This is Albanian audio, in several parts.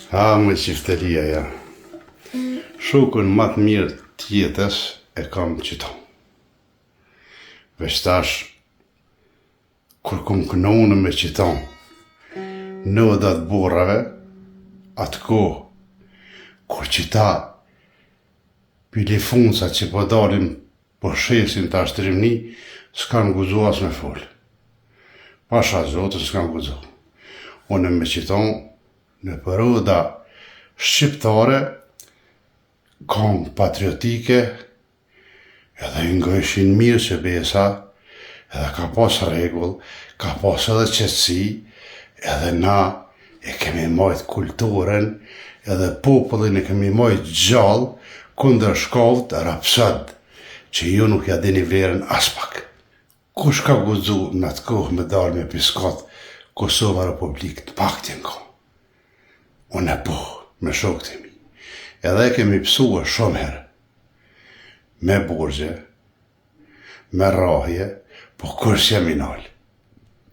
Ha, më çiftelia, ja. Shokun ma të mirë të jetës e kam qëto. Veç tash, kur kum knu unë me qëto, në odat burrave, atë kohë, kur qëta pilifunca që po dalin, po shesin tash trimni, s'kanë guxu as me folë. Pasha Zotin s'kanë guxu. Unë me qëto, nëpër oda shqiptare, kongë patriotike, edhe i ngojshin mirë që besa, edhe ka pas rregull, ka pas edhe qetësi, edhe na e kemi majt kulturën, edhe popullin e kemi majt gjallë kundër shkavt rapsod, që ju nuk ja dini vlerën aspak. Kush ka guxu në atë kohë me dalë me piskot Kosova Republikë të paktë janë kon. Unë po, me shokët e mi. Edhe e kemi pësua shumë herë. Me borxhe, me rrahje, po kurrë s'jemi nalë.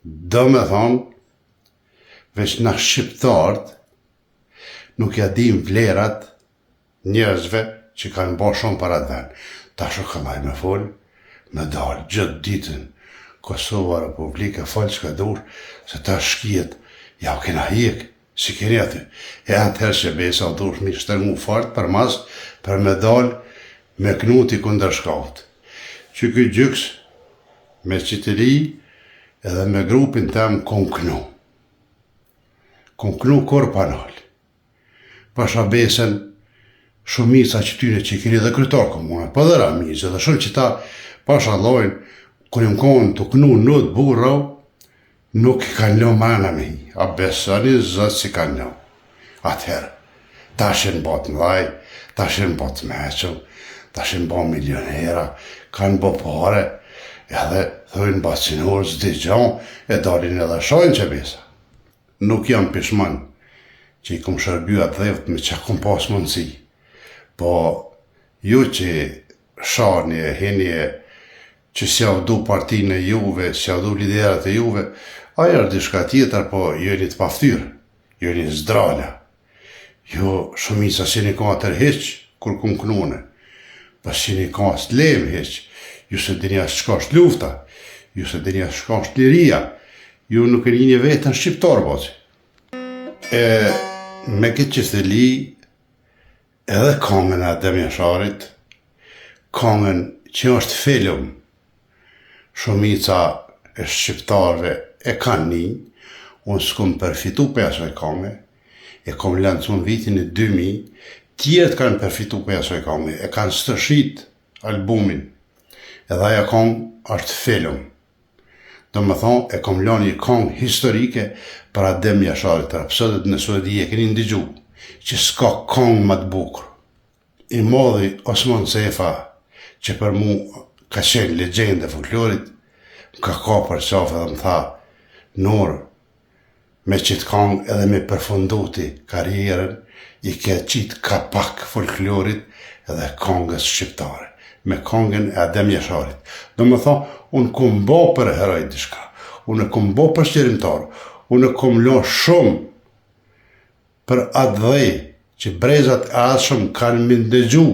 Do me thonë, veç na shqiptarët nuk ja dim vlerat njerëzve që kanë bo shumë për atë vend. Tash o kollaj me fol, me dalë gjithë ditën Kosova Republikë fol çka dush, se tash shkijet ja u kena hjek, s'i keni aty. E atëherë që besa u dush mi shtërngu fort për mas, për me dalë me knu ti kundër shkaut. Që ky gjyks me çiteli edhe me grupin tem kom knu. Kom knu kurrë pa nalë. Pasha besën, shumica qëtyne që keni dhe kryetar komune, po dhe Ramiz, edhe shumë qëta, pasha Allahun, kur jam konë tu knu n'odë burra, nuk i kanë lënë mrena me hi, a besoni Zot s'i kanë lënë. Atëherë, tash janë bo të mdhaj, tash janë bo të meçëm, tash janë bo milionera, kanë bo pare, edhe thojnë bacinor, s'di gjo, e dalin edhe shajnë që besa. Nuk jam pishman që i kom shërby atdheut me çka kom pas mundësi. Po ju që shani e hini e që s'jau du partinë e juve, s'jau du liderat e juve, ajo është diçka tjetër, po ju jeni të paftyrë, ju jeni zdrala. Ju shumica s'jeni kon atëherë hiç, kur kum knu une. Po s'jeni kon as t'lem hiç. Ju s'e dini as çka është lufta. Ju s'e dini as çka është liria. Ju nuk e njihni veten shqiptar, baci. E me këtë çifteli edhe kongën e Adem Jasharit, kongën që është film, Shumica e shqiptarëve e kanë ni, unë s'kom perfitu prej asaj kange, e kom lancu në vitin e 2000, tjerët kanë perfitu prej asaj kange, e kanë stërshit albumin, edhe ajo kongë është film. Do me thonë, e kom lanë një kongë historike për Adem Jasharit, Rapsodët në Suedi e keni ndigju, që s'ka kongë më të bukur. I madhi Osman Sefa, që për mu ka qenë legjendë e folklorit, më ka kap për qafe dhe më tha, Nur, me qitë kangë edhe me përfundu ti karrierën, i ke qitë kapak folklorit edhe kangës shqiptare, me kangën e Adem Jasharit. Do me thonë, unë kom bo për heroj diçka, unë kom bo për çlirimtar, unë kom lo shumë për atdhe që brezat e ardhshëm kanë me ndëgju,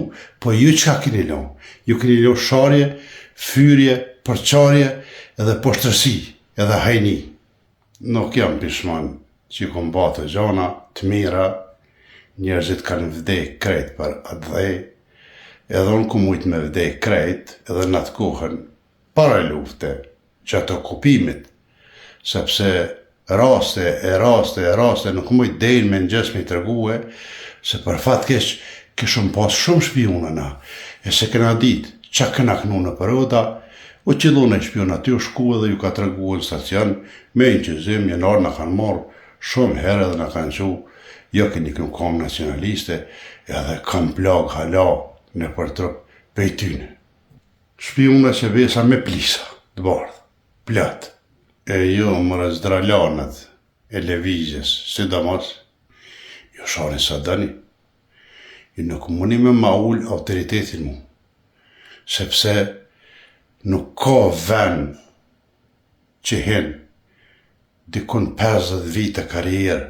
po ju çka keni lënë? Ju keni lënë sharje, fyrje, përçarje edhe poshtërsi, edhe hajni. Nuk jam pishman që i kom ba ato gjana të mira, njerëzit kanë vdek krejt për atdhe, edhe unë kom mujt me vdek krejt edhe në atë kohën para lufte, gjatë okupimit, sepse raste e raste e raste nuk muj deri në mëngjes me i tregue, se për fat keq kishëm pas shumë shpiuna na, e s'e kena ditë ça kena knu nëpër oda, u qillu naj shpiun aty u shku edhe ju ka tregu në stacion, me inqizim, janë ardhë na kanë marrë shumë herë edhe na kanë çu, jo keni knu kongë nacionaliste, edhe kam plagë hala nëpër trup prej tyne. Shpiuna që besa me plisa të bardhë, plot. E ju more zdralanët e lëvizjes, sidomos, ju shani sa doni, ju nuk muni me ma ul autoritetin mu, sepse nuk ka ven që hin dikun 50 vite karrierë.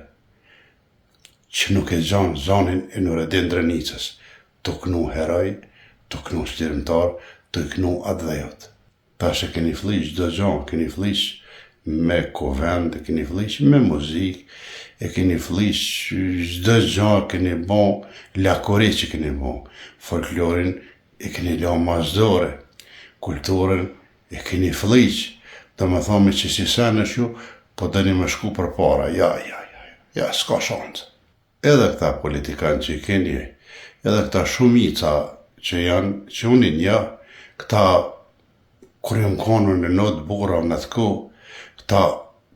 që nuk e gjon zonin e Nuredin Drenicës, tu knu heroj, tu knu çlirimtar, tu i knu atdheut. Tash e keni flliq çdo gjo, keni flliq me kuvend, e keni flliq me muzikë, e keni flliq çdo gjo e keni bo, lakuriq e keni bo, folklorin e keni la mas dore, kulturën e keni flliq, domethonë me qësi senesh ju, po doni me shku përpara, ja, ja, ja, ja, s'ka shancë. Edhe këta politikanë që i keni, edhe këta shumica që janë, që unë i njoh, këta kur jam konë në not burra në atë kohë, këta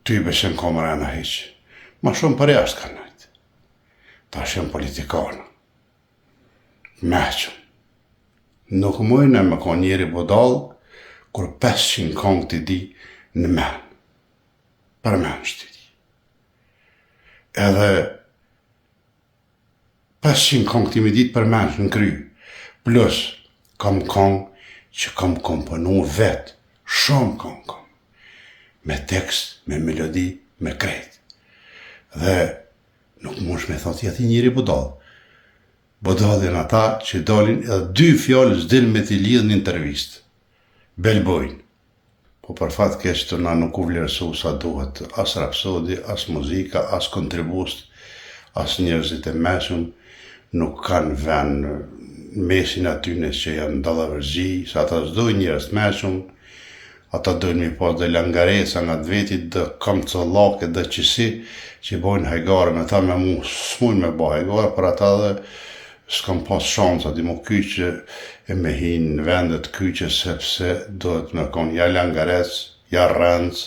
ty besem ka mrena hiq. Ma shumë për jashtë kanë najtë. Tash janë politikanë. Meqëm. Nuk mujnë me konë njeri budall, kur 500 kongë t'i di në men. Për men që t'i di. Edhe 500 kongë ti me ditë përmendsh në kry. Plus, kam kongë që kam komponu vetë, shumë kongë kam. Me tekst, me melodi, me krejt. Dhe nuk munsh me thonë ti ati njeri budall. Budall janë ata që dalin edhe dy fjalë s'din me t'i lidhë në intervistë. Belbojnë. Po për fat keq te na nuk u vlerësu sa duhet as rapsodi, as muzika, as kontribust, as njerëzit e mençëm nuk kanë ven në mesin atyne që janë dallaverxhi, se ata s'dojnë njerëz të mençëm, ata dojnë mi pas do langareca nga të vetit, do kamcollake, do qësi, që bojnë hajgare me ta me mu s'mujnë me ba hajgare, për ata dhe S'kam pas shansa di mu kyçe e me hi në vende të kyçe sepse duhet me kon ja langarec, ja rrenc,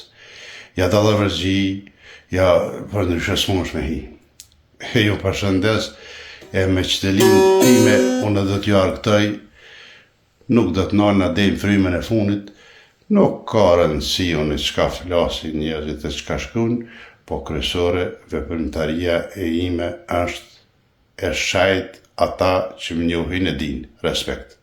ja dallaverxhi, ja përndryshe s'munsh me hi. E ju përshëndes e me qëtë time unë do t'ju argëtoj Nuk do të nalna deri në frymën e fundit, nuk ka rëndësi unë çka flasin njerëzit e çka shkruajnë, po kryesore veprimtaria e ime është e shajt ata që më njohin e dinë. Respekt.